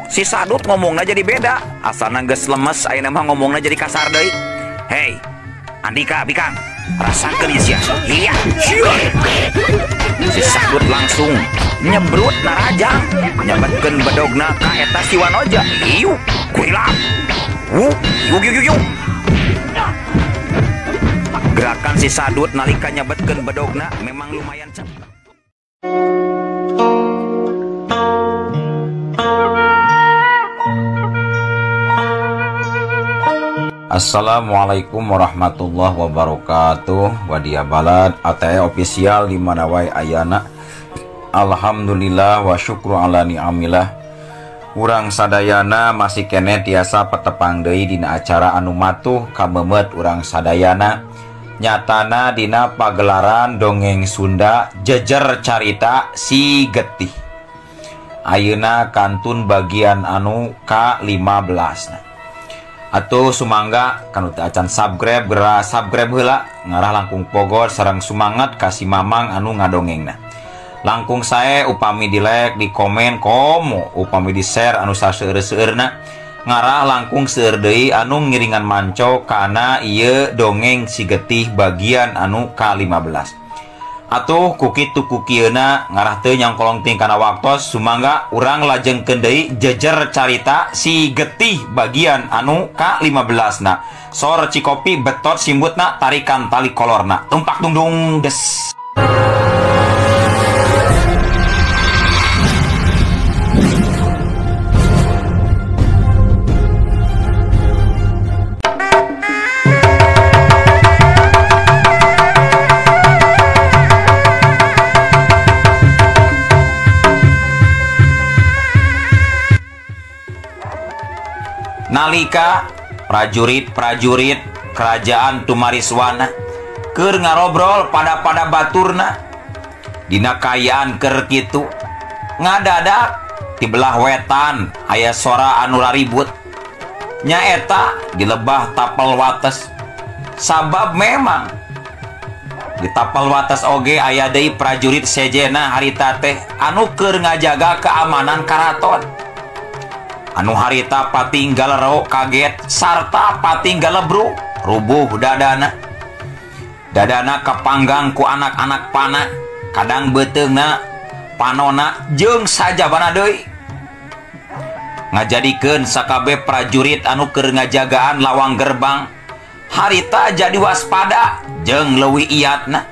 Si Sadut ngomongna jadi beda. Asalna geus lemes ayeuna mah ngomongna jadi kasar deui. Hei, Andika bikang, rasakeun ieu sia. Iya. Si Sadut langsung nyebrut narajang, nyabetkeun bedogna ka eta si Wanoja. Iu, kurilap. Wuh, yuk yuk yuk. Gerakan si Sadut nalika nyabetkeun bedogna memang lumayan cepat. Assalamualaikum warahmatullahi wabarakatuh. Wadia Balad ATE official di mana wae ayana. Alhamdulillah wa syukru ala ni'amillah. Urang sadayana masih kene tiasa petepang deui dina acara anu matuh kamemet urang sadayana. Nyatana dina pagelaran dongeng Sunda jejer carita si getih. Ayeuna kantun bagian anu ka-15. Atuh sumangga kanu teu acan subscribe geura subscribe heula ngarah langkung pogor sareng sumangat ka si mamang anu ngadongengna. Langkung sae upami di like, di komen, komo upami di share anu saseueur-seueurna ngarah langkung seueur deui anu ngiringan manco kana ieu dongeng si getih bagian anu ka-15. Atuh ku kitu ku kieuna ngarah teu nyangkolong ting kana waktos sumangga urang lajengkeun deui jejer carita si getih bagian anu ka-15 na. Sor cikopi betot simbutna tarikan tali kolorna tumpak tungdung des. Nalika prajurit-prajurit kerajaan Tumariswana keur ngarobrol pada-pada baturna dina kayaan keur kitu ngadadak di belah wetan aya sora anu raribut nyaeta di lebah tapel wates. Sabab memang di tapel wates oge aya deui prajurit sejena harita teh anu keur ngajaga keamanan karaton. Anu harita patinggal ro kaget sarta patinggal lebru rubuh dadana. Dadana kepanggang ku anak-anak panah, kadang beuteungna, panona jeung sajabana deui. Ngajadikeun sakabeh prajurit anu keur ngajagaan lawang gerbang harita jadi waspada jeung leuwih iatna.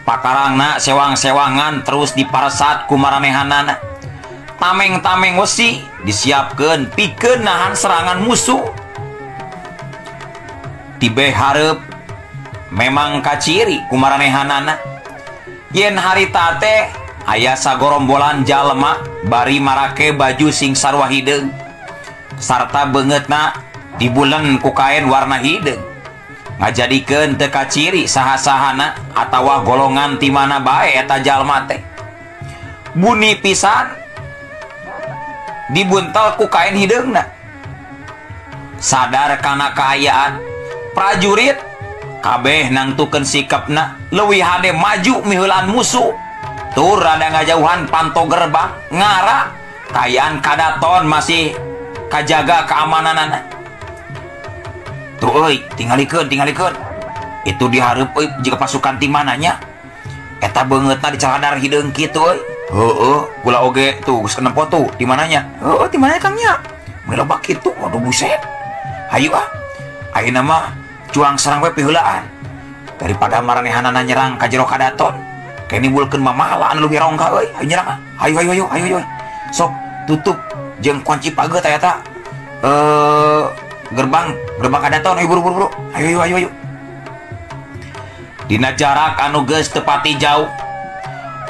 Pakarangna sewang-sewangan terus diparesat ku maranehanana. Tameng-tameng wesi disiapkeun pikeun nahan serangan musuh. Tibe hareup memang kaciri ku maranehanana. Yen harita teh aya sagorombolan jalma bari marake baju sing sarua hideung sarta beungeutna dibulen ku kain warna hideung. Ngajadikeun teu kaciri saha-sahana atawa golongan ti mana bae eta jalma teh. Buni pisan dibuntal ku kain hideungna. Sadar kana kaayaan prajurit kabeh nangtukeun sikapna leuwih hade maju miheulaan musuh. Tur rada ngajauhan panto gerbang ngara kayaan kadaton masih kajaga keamananana. Tuh euy, tingalikeun tingalikeun. Itu dihareup euy jika pasukan ti mananya. Eta beungeutna dicaladar hideung kitu euy. Heeh, gula oge tuh geus kenempo tuh di mananya? Heeh, di mananya Kang nya? Mun loba kitu, waduh buset. Hayu ah. Ayeuna mah cuang serang we piheulaan. Daripada maranehanana nyerang ka jero kadaton, kayak nimbulkeun mamala anu leuwih rongka euy. Hayu nyerang ah. Hayu hayu hayu hayu hayu. Sok tutup jeung kunci pageut aya eta. Gerbang gerbang kadaton hayu buru-buru buru. Hayu hayu hayu hayu. Dina jarak anu geus teu pati jauh,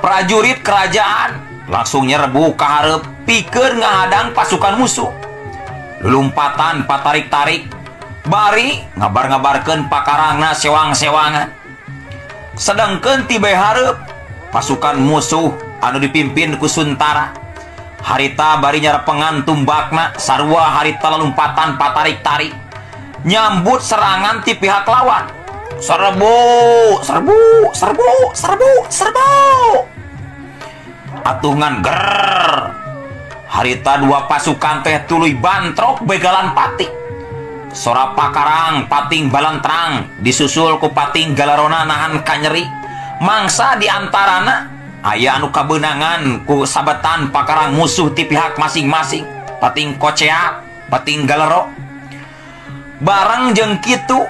prajurit kerajaan langsung nyerbu ka hareup pikeun ngahadang pasukan musuh. Lulumpatan patarik-tarik bari ngabar-ngabarkeun pakarangna sewang-sewangan. Sedangkeun tiba hareup pasukan musuh anu dipimpin ku Suntara harita bari nyarepengan tumbakna sarua harita lalumpatan patarik-tarik nyambut serangan ti pihak lawan. Serbu, serbu, serbu, serbu, serbu. Atungan ger. Harita dua pasukan teh tuluy bantrok begalan pati. Sora pakarang pating balentrang disusul ku pating galarona nahan kanyeri. Mangsa di antarana aya anu kabeunangan ku sabetan pakarang musuh ti pihak masing-masing. Pating koceak, pating galero. Bareng jeung kitu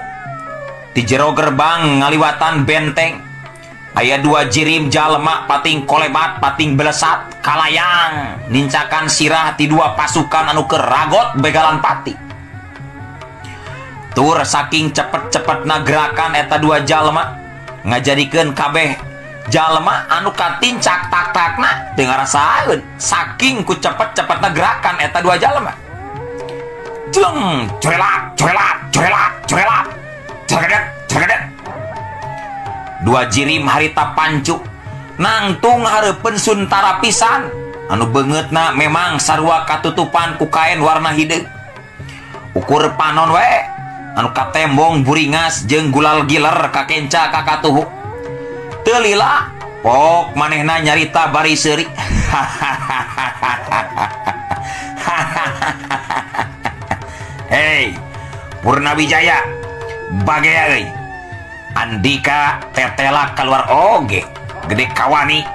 di jero gerbang ngaliwatan benteng aya dua jirim jalma pating kolebat pating belesat kalayang nincakan sirah ti dua pasukan anu keur ragot begalan pati. Tur saking cepet-cepetna gerakan eta dua jalma ngajadikeun kabeh jalma anu katincak tak-takna teu ngarasaeun saking ku cepet-cepetna gerakan eta dua jalma. Jleng corelat corelat corelat corelat coredet coredet. Dua jirim harita pancu nangtung hareupeun Suntara pisan anu beungeutna memang sarua katutupan ku kain warna hideung. Ukur panon we anu katembong buringas jeung gulal giler kakenca kakatuhu. Teu lila pok manehna nyarita bari seuri. Hei Purnawijaya bagea euy. Andika tetela keluar oge gede kawani.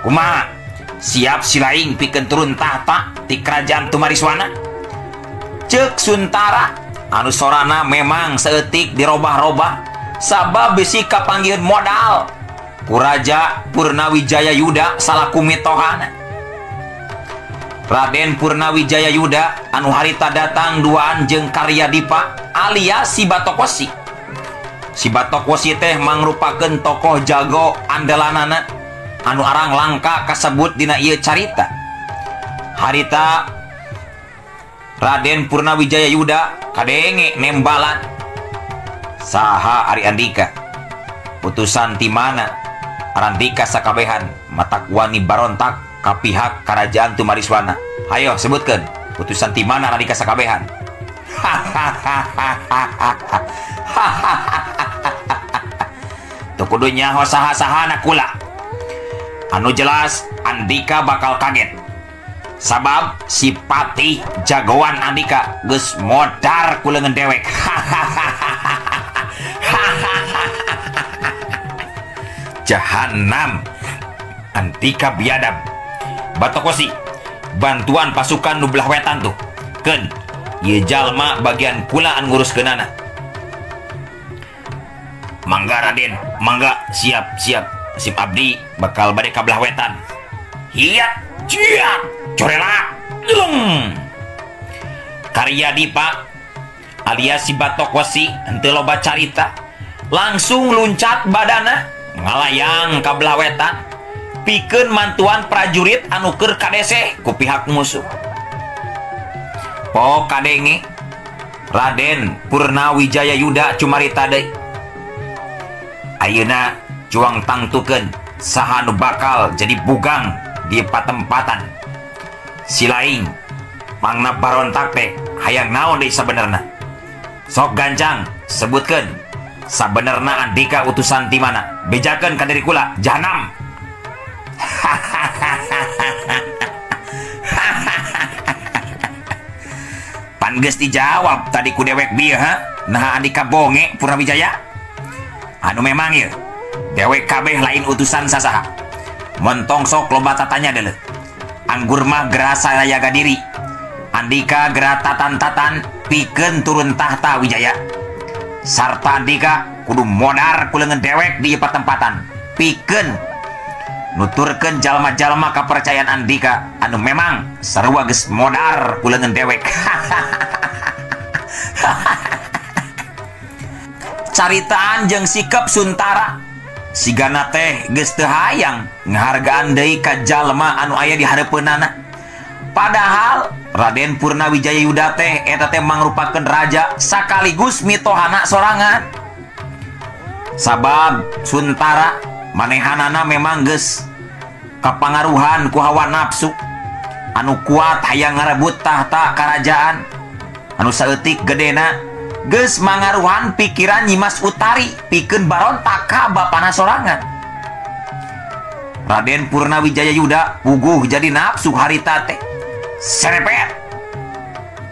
Kumaha siap silaing pikeun turun tahta ti kerajaan Tumariswana? Ceuk Suntara anu sorana memang saeutik dirobah-robah sabab bisi kapanggieun modal ku Raja Purnawijaya Yuda salaku mitohana. Raden Purnawijaya Yuda anu harita datang duaan jeung Karya Dipa alias si Batokosi. Si Batokosi teh mangrupakeun tokoh jago andalanana anu arang langka kasebut dina ieu carita. Harita Raden Purnawijaya Yuda kadenge nembalan. Saha ari andika? Utusan ti mana? Arandika sakabehan matak wani barontak ka pihak kerajaan Tumariswana. Hayo sebutkeun utusan ti mana Arandika sakabehan? Teu kudu nyaho saha-sahana kula. Anu jelas andika bakal kaget. Sabab si patih jagoan andika geus modar ku leungeun dewek. Jahanam andika biadab. Batokosi bantuan pasukan nu belah wetan tuh. Keun ieu jalma bagian kula anu nguruskeunana. Mangga Raden, mangga, siap, siap. Sip abdi bakal bade ka belah wetan. Hiat, ciat, corelak, jeleng. Karya Dipa alias si Batokosi henteu loba carita, langsung luncat badana ngalayang ka belah wetan pikeun mantuan prajurit anu keur kadeseh ku pihak musuh. Pok kadenge Raden Purnawijaya Yuda cumarita deui. Ayeuna cuang tangtukeun saha nu bakal jadi bugang di patempatan. Silaing mangna barontak teh hayang naon deui sabenerna? Sok gancang sebutkeun sabenerna andika utusan ti mana? Bejakeun ka diri kula jahanam. Pan geus dijawab tadi ku dewek bieu ha? Naha andika bonge Purnawijaya? Anu memang ieu dewek kabeh lain utusan sasaha. Montong sok loba tatanya deuleu. Anggur mah gerasa yaga diri. Andika geura tatan-tatan pikeun turun tahta Wijaya. Sarta andika kudu modar ku leungeun dewek di patempatan. Pikeun nuturkeun jalma-jalma kapercayaan andika anu memang sarua geus modar ku leungeun dewek. Caritaan jeung sikap Suntara sigana teh geus teu hayang ngahargaan deui ka jalma anu aya di hareupeunana. Padahal Raden Purnawijaya Yuda teh eta teh mangrupakeun raja sakaligus mitohana sorangan. Sabab Suntara manehanana memang geus kapangaruhan ku hawa nafsu anu kuat hayang ngarebut tahta karajaan anu saeutik gedena geus mangaruhan pikiran Nyimas Utari pikeun barontak ka bapana sorangan. Raden Purnawijaya Yuda puguh jadi nafsu harita teh. Serepet.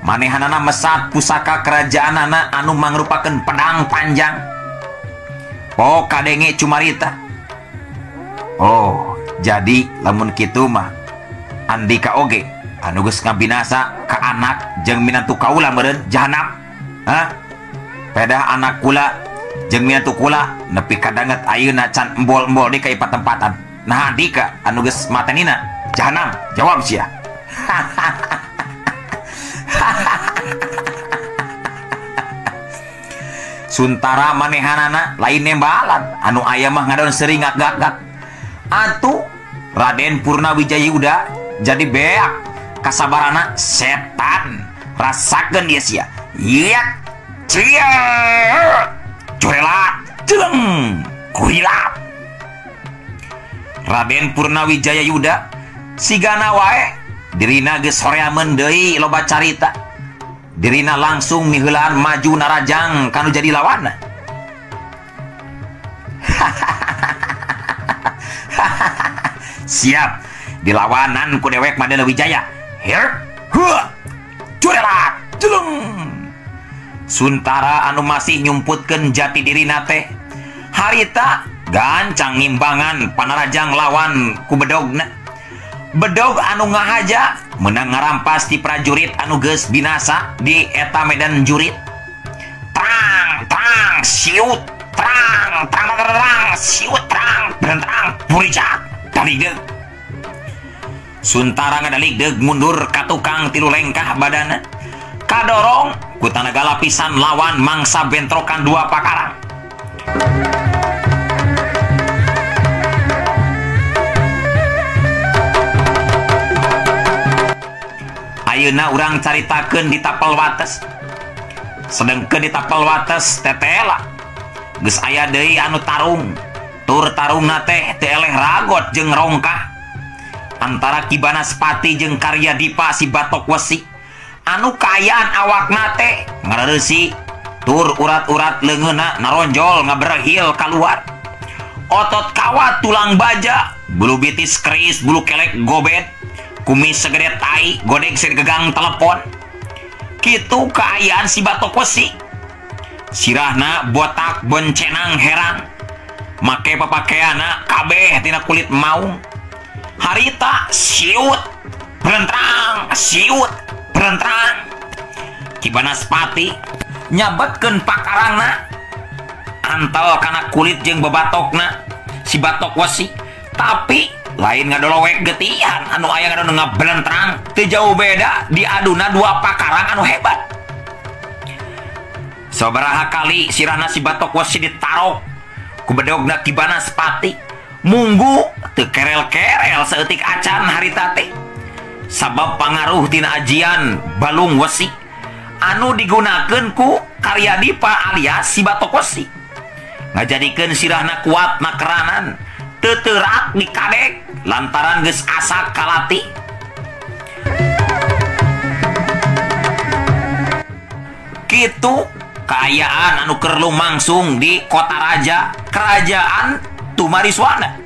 Manehanana mesat pusaka kerajaanana anu mangrupakeun pedang panjang. Oh kadenge cumarita. Oh jadi lamun kitu mah Andika oge anu geus ngabinasa ka anak jeung minantu kaula meureun jahanam. Hah? Pedah anak kula jeung minantu kula nepi kadanget ayeuna can embol-embol di ka patempatan. Nah Andika anu geus matenina jahanam, jawab sia. Suntara manehanana lain nembalan anu aya mah ngadon sering ngak-ngak. Atuh Raden Purnawijaya udah jadi beak kasabarana setan rasakeun dia sia. Iyak cia curelat jeleng kurilap. Raden Purnawijaya Yuda sigana wae dirina geus horeameun deui loba carita. Dirina langsung miheulaan maju narajang kanu jadi lawanna. Siap dilawanan ku dewek Madana Wijaya. Here hua curelat jeleng. Suntara anu masih nyumputkeun jati dirina teh harita gancang ngimbangan panarajang lawan ku bedogna. Bedog anu ngahaja menang ngarampas ti prajurit anu geus binasa di eta medan jurit. Trang trang siut trang trang trang siut trang berentang burijak daligdeug. Suntara ngadaligdeug mundur ka tukang tilu lengkah badana. Kadorong ku tanaga lapisan lawan mangsa bentrokan dua pakarang. Ayeuna urang caritakeun di tapel wates. Sedengkeun di tapel wates tetela geus aya deui anu tarung. Tur tarungna teh teu eleh ragot jeung rongkah. Antara Ki Banaspati jeung Karya Dipa si Batok Wesi. Anu kaayaan awakna teh ngareusi tur urat-urat leungeunna naronjol ngaberhil kaluar. Otot kawat tulang baja, bulu bitis keris, bulu kelek gobet, kumis segede tai, godeg segegang telepon. Kitu kaayaan si Batok Wesi. Sirahna botak boncenang herang. Make papakeana kabeh tina kulit maung. Harita siut berentrang, siut berentrang. Ki Banaspati nyabetkeun pakarangna antel kana kulit jeung bebatokna si Batok Wesi. Tapi lain ngadolowek getihan anu aya ngadon ngablentrang teu jauh beda diaduna dua pakarang anu hebat. Sabaraha kali sirahna si Batok Wesi ditarok ku bedogna Ki Banaspati munggu teu kerel-kerel saeutik acan harita teh. Sabab pangaruh tina ajian balung wesi anu digunakeun ku Karya Dipa alias si Batok Wesi ngajadikeun sirahna kuat nakeranan teu teurak dikadek lantaran geus asak kalati. Kitu kaayaan anu keur lumangsung di kota raja kerajaan Tumariswana.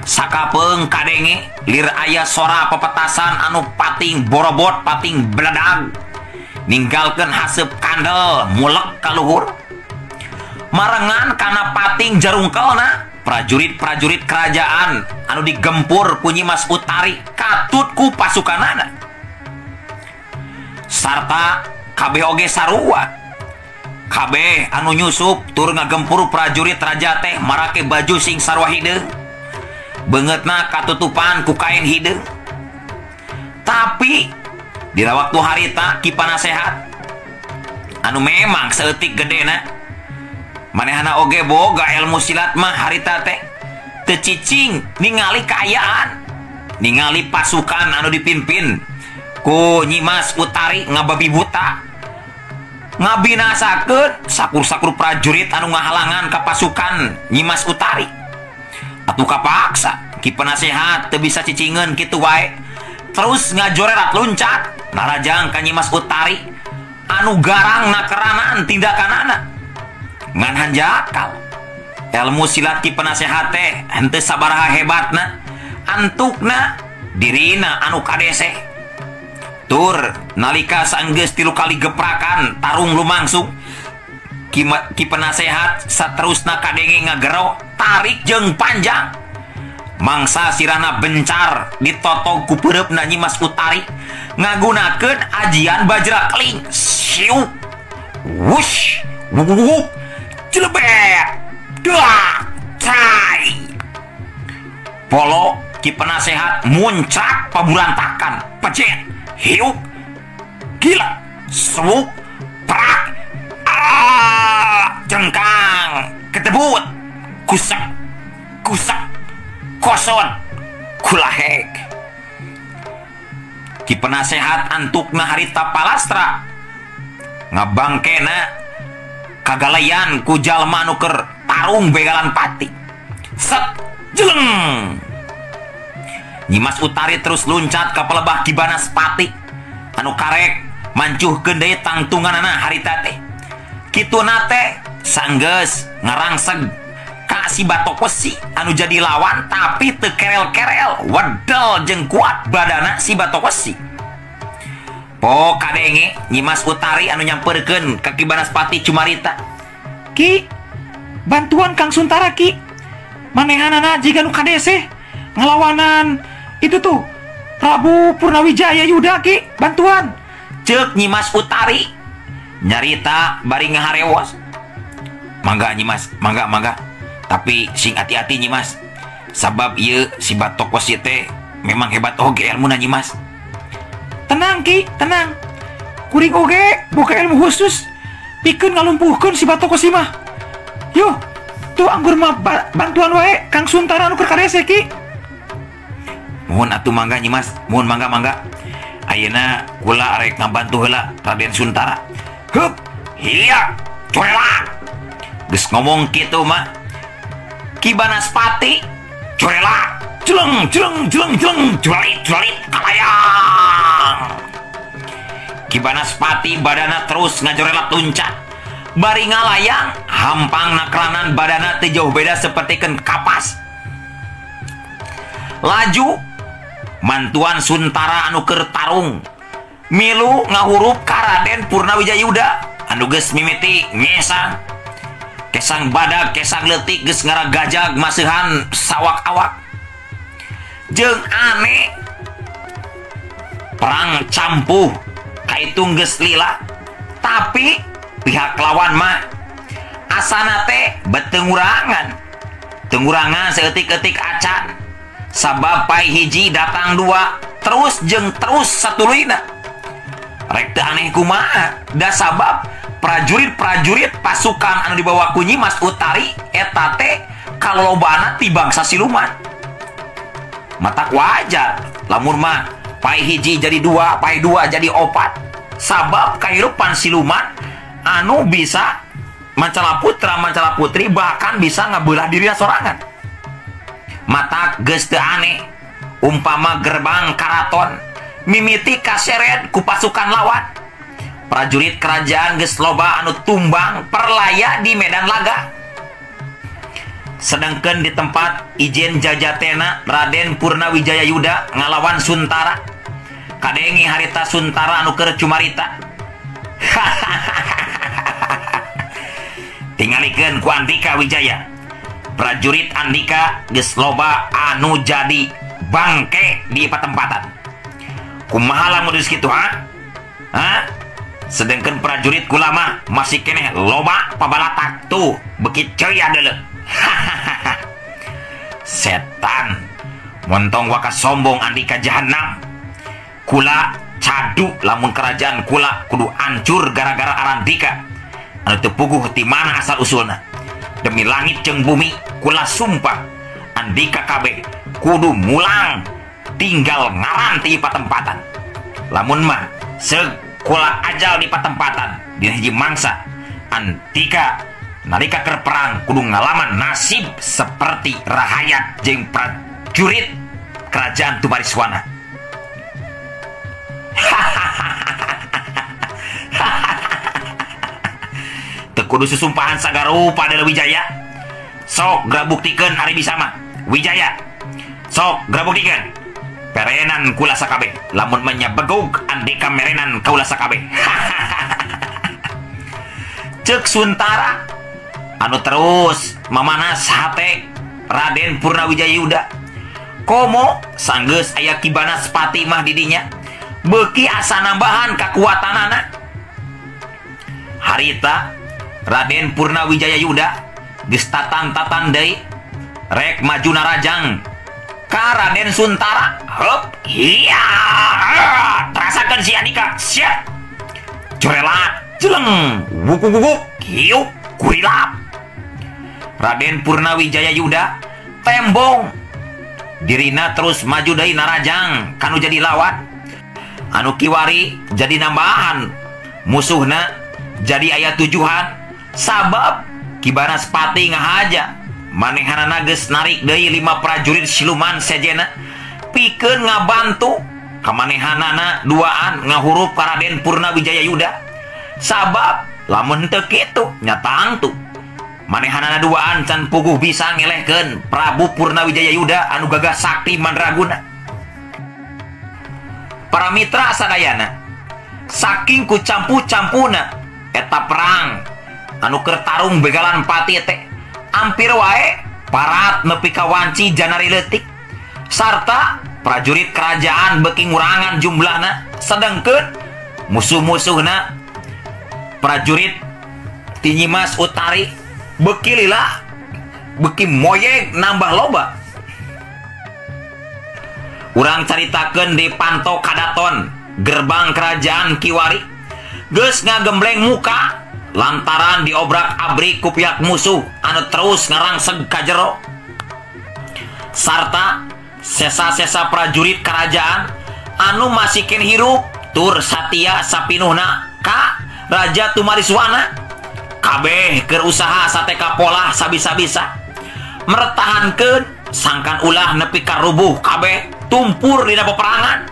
Sakapeung kadenge lir aya sora pepetasan anu pating borobot pating bledag ninggalkeun haseup kandel mulek kaluhur. Marengan kana pating jarungkelna prajurit-prajurit kerajaan anu digempur ku Nyi Mas Utari katut ku pasukanana sarta kabeh oge sarua. Kabeh anu nyusup tur ngagempur prajurit raja teh marake baju sing sarua hideung, beungeutna katutupan ku kain hideung. Tapi dina waktu harita Ki Panasehat anu memang saeutik gedena manehana oge boga ilmu silat mah harita teh teu cicing ningali kaayaan, ningali pasukan anu dipimpin ku Nyi Mas Utari ngababi buta ngabinasakeun sakur-sakur prajurit anu ngahalangan ka pasukan Nyi Mas Utari. Atuh kapaksa Ki Penasehat teu bisa cicingeun kitu wae, terus ngajorerat luncat narajang ka Nyi Mas Utari anu garang nakeranan tindakanana ngan hanjakal. Ilmu silat Ki Penasehat teh henteu sabaraha hebatna, antukna dirina anu kadeseh. Tur nalika saenggeus 3 kali geprakan tarung lumangsung. Ki penasehat saterusna kadenge ngagero tarik jeung panjang. Mangsa sirana bencar ditotog ku peureupna Nyimas Utari ngagunakeun ajian bajra keling. Siuk. Wush. Wup. Jelebet. Dak. Cai. Polo Ki penasehat muncrat paburantakan. Pecet. Hiuk. Gila. Suuk. Prak. Ah, jengkang. Ketebut. Kusak. Kusak. Koson. Kulahek. Ki penasehat antukna harita palastra. Ngabangkena kagalayan ku jalma nu keur tarung begalan pati. Set jeleng. Nyimas Utari terus luncat ka pelebah Ki Banaspati anu karek mancuhkeun deui tangtunganana harita teh. Kituna teh sanggeus ngarangseg ka si Batok Wesi anu jadi lawan tapi teu kerel-kerel, wedel jeung kuat badana si Batok Wesi. Po kadenge Nyimas Utari anu nyamperkeun ka Ki Banaspati cumarita. Ki, bantuan Kang Suntara Ki. Manehanana jiga nu kadeseh ngelawanan itu tuh Prabu Purnawijaya Yuda Ki, bantuan. Ceuk Nyimas Utari nyarita bari ngaharewos. Mangga Nyimas, mangga mangga. Tapi sing hati-hati Nyimas. Sabab ieu si Batok Wesi teh memang hebat oge elmuna Nyimas. Tenang Ki, tenang. Kuring oge boga ilmu khusus pikeun ngalumpuhkeun si Batok Wesi mah. Yuh, tuh anggur mah bantuan wae Kang Suntara anu keur karese Ki. Mohon atuh mangga Nyimas, mohon mangga mangga. Ayeuna kula arek ngabantu heula Raden Suntara. Hup, hiya, curela. Geus ngomong kitu mah Ki Banaspati curela, jeleng jeleng jeleng jeleng, juralit juralit kalayang. Ki Banaspati badana terus ngajorelat luncat. Bari ngalayang, hampang nakranan badana teu jauh beda sapertikeun kapas. Laju mantuan Suntara anu keur tarung milu ngahurup ka Raden Purnawijayuda anu geus mimiti ngesang. Kesang badag, kesang leutik geus ngaragajag maseuhan sawak-awak. Jeung aneh perang campuh kaitung geus lila, tapi pihak lawan mah asana teh betengurangan. Tengurangan saeutik-eutik acan. Sabab pai hiji datang dua, terus jeung terus satuluyna. Rek teu aneh kumaha, da sabab prajurit-prajurit pasukan anu dibawa ku Nyimas Utari eta teh kalolobana ti bangsa siluman. Matak wajar lamun mah pai hiji jadi dua, pai dua jadi opat. Sabab kahirupan siluman anu bisa mancala putra, mancala putri, bahkan bisa ngabelah dirinya sorangan. Matak geus teu aneh umpama gerbang karaton mimiti kaseret ku pasukan lawan. Prajurit kerajaan geus loba anu tumbang perlaya di medan laga. Sedangkan di tempat ijen jajatena Raden Purnawijaya Yuda ngalawan Suntara. Kadengi harita Suntara anu keur cumarita. Tingalikeun ku Andika Wijaya. Prajurit Andika geus loba anu jadi bangke di patempatan. Kumaha lamun geus kitu ha? Ha? Sedangkan prajurit kula mah masih keneh loba pabalatak tuh beuki ceria deuleu. Setan montong waka sombong Andika jahanam. Kula cadu lamun kerajaan kula kudu hancur gara-gara Arandika anu teu puguh ti mana asal usulna. Demi langit jeung bumi kula sumpah Andika kabeh kudu mulang tinggal ngaran ti patempatan. Lamun mah seug kula ajal di patempatan dina hiji mangsa Andika nalika keur perang kudu ngalaman nasib seperti rahayat jeung prajurit kerajaan Tumariswana. Teu kudu susumpahan sagarupa deuleu Wijaya. Sok geura buktikeun ari bisa mah. Wijaya. Sok geura buktikeun. Perenan kula sakabeh lamun menya begug andika merenan kaula sakabeh. Cek Suntara anu terus mamanas hate Raden Purnawijaya Yuda. Komo sanggeus aya Ki Banaspati mah didinya beuki asa nambahan kakuatanana. Harita Raden Purnawijaya Yuda geus tatan-tatan deui rek maju narajang ka Raden Suntara. Heup, iya, rasakeun si Andika, siap. Corelat, jeleng, wuk-wuk-wuk, hiup, kurilap. Raden Purnawijaya Yuda tembong. Dirina terus maju deui narajang kanu jadi lawan. Anu kiwari jadi nambahan, musuhna jadi aya tujuhan. Sabab Ki Banaspati ngahaja manehanana geus narik deui 5 prajurit siluman sejena pikeun ngabantu kamanehanana duaan ngahurup ka Raden Purnawijaya Yuda. Sabab lamun teu kitu nya tangtu manehanana duaan can puguh bisa ngelehkeun Prabu Purnawijaya Yuda anu gagah sakti mandraguna. Para mitra sadayana, saking ku campu-campuna eta perang anu keur tarung begalan pati teh ampir wae parat nepi ka wanci janari leutik sarta prajurit kerajaan beuki ngurangan jumlahna, sedengkeun musuh-musuhna prajurit ti Nyimas Utari beuki lila beuki moyeg nambah loba. Urang caritakeun di Panto Kadaton gerbang kerajaan kiwari geus ngagembleng muka lantaran diobrak-abrik ku pihak musuh anu terus ngarangseg ka jero. Sarta sesa-sesa prajurit kerajaan anu masih keneh hirup tur satia sapinuhna ka Raja Tumariswana kabeh keur usaha sateka polah sabisa-bisa mertahankeun sangkan ulah nepi ka rubuh kabeh tumpur dina peperangan.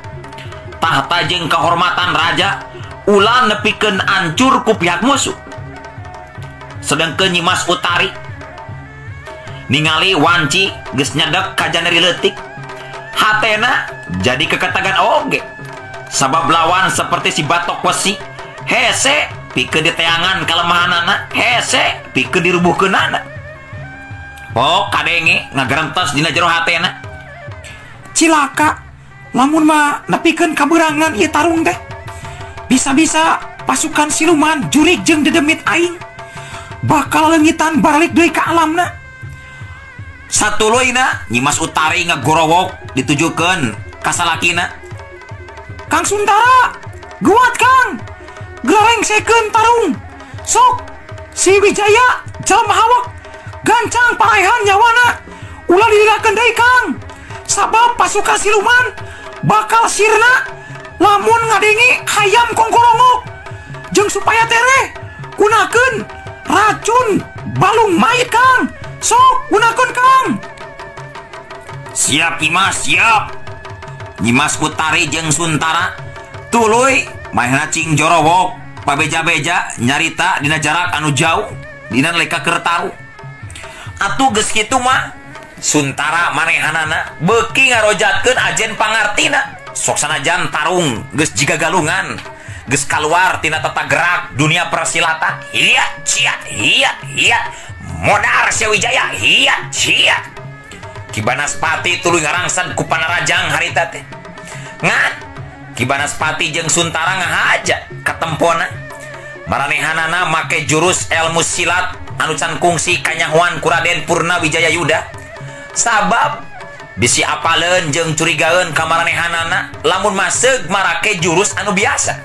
Tahta jeung kehormatan raja ulah nepikeun ancur ku pihak musuh. Sedengkeun Nyimas Utari ningali wanci geus nyedek ka janari leutik, hatena jadi keketagan oge sabab lawan seperti si batok wesi hese pikeun diteangan kalemahanana, hese pikeun dirubuhkeunana. Pok kadenge ngagerentos dina jero hatena. Cilaka lamun mah nepikeun kaberangan ieu tarung teh, bisa-bisa pasukan siluman jurig jeung dedemit aing bakal leungitan baralik deui ka alamna. Satuluyna Nyimas Utari ngagorowok ditujukeun ka salakina. Kang Suntara, guat Kang, geurengsekeun tarung. Sok si Wijaya jelema hawak gancang paraehan nyawana, ulah dililakeun deui Kang. Sabab pasukan siluman bakal sirna lamun ngadenge hayam kongkorongok. Jeung supaya tereh gunakeun racun balung mayit Kang. Sok gunakeun Kang. Siap Nyimas, siap. Nyimas Utari jeung Suntara tuluy manehna cing jorowok pabeja-beja nyarita dina jarak anu jauh dina leka keur taruh. Atuh geus kitu mah Suntara manehanana beuki ngarojatkeun ajen pangartina. Sok sanajan tarung geus jiga galungan geus kaluar tina tata gerak dunia persilatan. Hiya cia hiya hiya modar sia Wijaya hiya cia. Ki Banaspati tuluy ngarangsad ku panarajang harita teh. Ngan Ki Banaspati jeung Suntara ngahaja katempona. Maranehanana make jurus ilmu silat anu can kungsi kanyahoan ku Raden Purnawijaya Yuda. Sabab bisi apaleun jeung curigaeun ka maranehanana lamun maseug marake jurus anu biasa.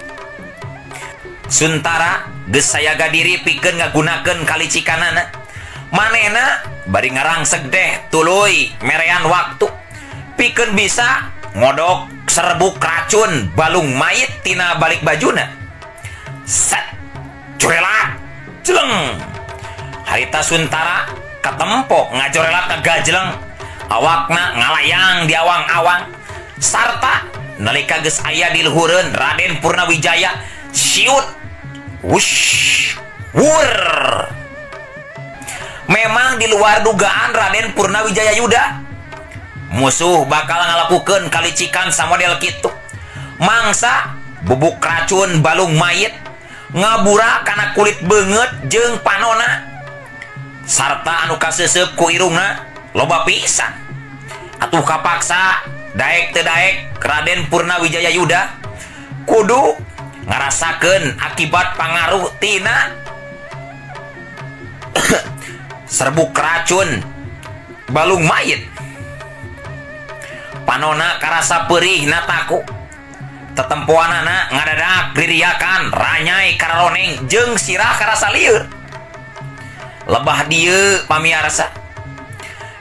Suntara geus sayaga diri pikeun ngagunakeun kalicikanana. Manehna bari ngarangseg deh tuluy merean waktu pikeun bisa ngodok serbuk racun balung mayit tina balik bajuna. Set corelat jeleng. Harita Suntara katempo ngajorelat ngagajleng, awakna ngalayang di awang-awang. Sarta nalika geus aya di luhureun Raden Purnawijaya siut wush wur. Memang di luar dugaan Raden Purnawijaya Yuda. Musuh bakal ngalakukeun kalicikan samodel kitu. Mangsa bubuk racun balung mayit ngabura kana kulit beungeut jeung panona sarta anu kaseuseup ku irungna loba pisan. Atuh kapaksa daek teu daek Raden Purnawijaya Yuda kudu ngarasakeun akibat pangaruh tina serbuk racun balung mayit. Panona karasa perih nataku. Tetempoanana ngadadak ririakan ranyai kararoneng jeung sirah karasa lieur. Lebah dieu pamiarsa.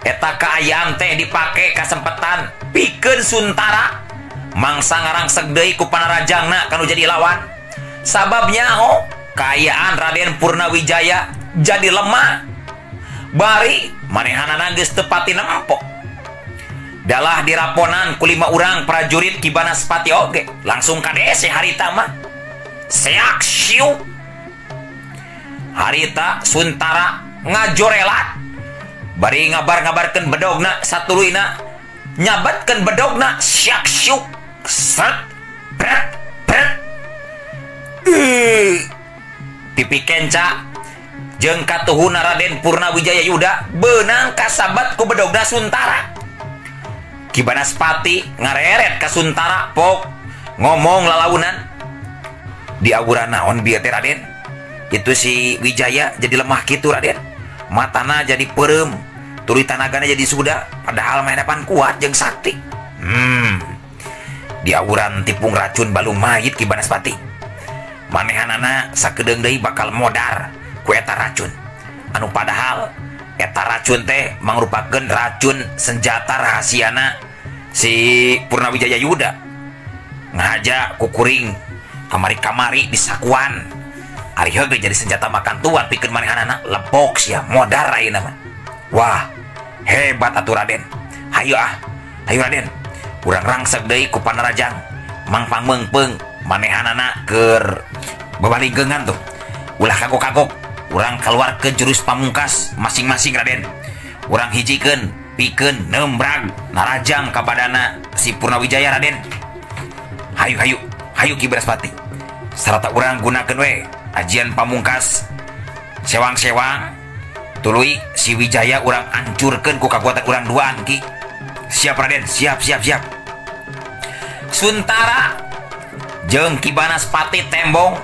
Eta kaayaan teh dipake kasempetan pikeun Suntara mangsa ngarangseg deui ku panarajangna kanu jadi lawan. Sabab nyaho kaayaan Raden Purnawijaya jadi lemah. Bari manehanana geus teu pati nempo. Dalah diraponan ku 5 urang prajurit Ki Banaspati oge langsung kadese harita mah. Seak siu. Harita Suntara ngajorelat. Bari ngabar-ngabarkeun bedogna satuluyna nyabetkeun bedogna siak siuk. Sret bret bret. Pipi kenca jeung katuhuna Raden Purnawijaya Yuda beunang kasabat ku bedogna Suntara. Ki Banaspati ngareret ka Suntara pok ngomong lalaunan. Diawuran naon bieu teh Raden? Itu si Wijaya jadi lemah kitu Raden. Matana jadi peureum, tuluy tanagana jadi suda, padahal manepan kuat jeung sakti. Diawuran tipung racun balung mayit Ki Banaspati. Manehanana sakedeung deui bakal modar ku eta racun. Anu padahal eta racun teh mangrupakeun racun senjata rahasiana si Purnawijaya Yuda. Ngahaja kukuring kamari-kamari di sakuan. Ari heuh jadi senjata makan tuan pikeun manehanana lebok sia modar ayeuna mah. Wah, hebat atuh Raden. Hayu ah, hayu Raden. Urang rangseg deui ku panarajang. Mangpang meungpeung manehanana keur babalingkeungan tuh. Ulah kagok-kagok. Urang keluar ke jurus pamungkas masing-masing Raden. Urang hijikeun pikeun nembrag narajang ka badana si Purnawijaya Raden. Hayu hayu, hayu Ki Banaspati. Sarata urang gunakeun we ajian pamungkas sewang-sewang tuluy si Wijaya urang hancurkeun ku kakuatan urang duaan Ki. Siap Raden, siap siap siap. Suntara jeung Ki Banaspati tembong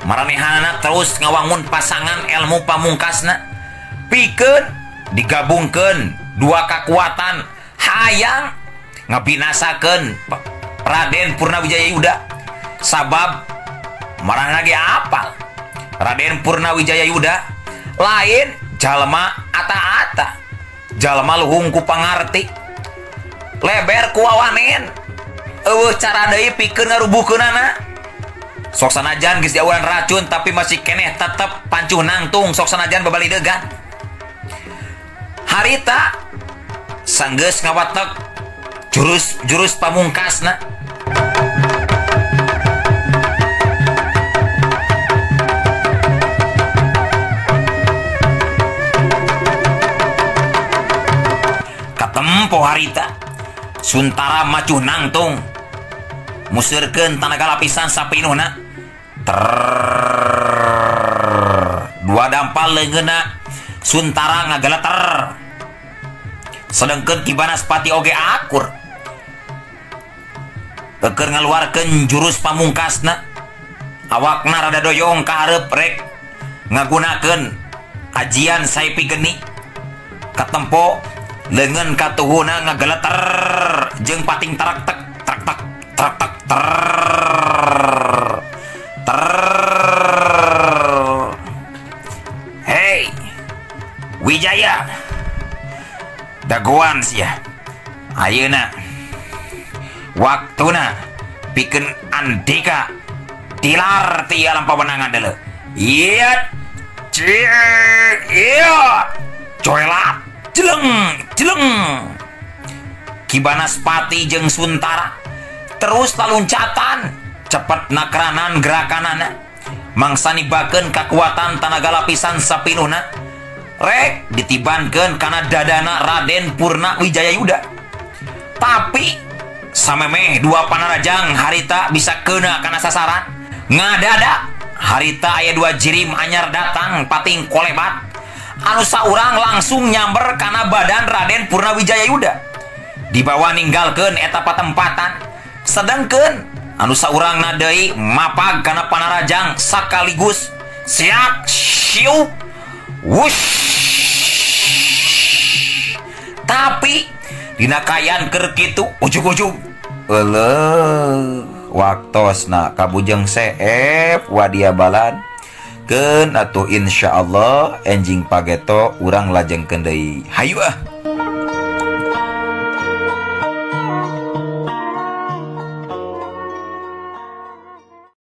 maranehanana terus ngawangun pasangan ilmu pamungkasna pikeun digabungkeun dua kakuatan hayang ngabinasakeun Raden Purnawijaya Yuda. Sabab maranehna ge apal Raden Purnawijaya Yuda lain jalma ata-ata, jalma luhung ku pangarti, leber ku wawanen, eueuh cara deui pikeun ngarubuhkeunana. Sok sanajan geus diawuran racun tapi masih keneh tetep pancuh nangtung sok sanajan babalidegan. Harita sanggeus ngawatek jurus-jurus pamungkasna. Katempo harita Suntara macuh nangtung museurkeun tanaga lapisan sapinuhna. Dua dampal leungeunna Suntara ngageleter. Sedengkeun Ki Banaspati oge akur keur ngaluarkeun jurus pamungkasna. Awakna rada doyong ka hareup rek ngagunakeun ajian Saipi Geni. Katempo leungeun katuhuna ngageleter jeung pating tarak tek trak tek trak tek ter ter. Hei Wijaya, dagoan sia ayeuna waktuna pikeun andika tilar ti alam pawenangan deuleu. Ieu iya coelat jeleng jeleng. Ki Banaspati jeung Suntara terus laluncatan cepet nakranan gerakanana mangsa nibakeun kakuatan tanaga lapisan sapinuhna rek ditibankeun kana dadana Raden Purnawijaya Yuda. Tapi samemeh dua panarajang harita bisa kena kana sasaran. Ngadadak harita aya dua jirim anyar datang pating kolebat. Anu saurang langsung nyamber kana badan Raden Purnawijaya Yuda. Dibawa ninggalkeun eta patempatan. Sedengkeun anu saurangna deui mapag kana panarajang sakaligus siak siup wush. Tapi dina kayan keur kitu ujug-ujug euleuh waktosna kabujeng seep wadia balan. Keun atuh insyaallah enjing pageto urang lajengkeun deui. Hayu ah.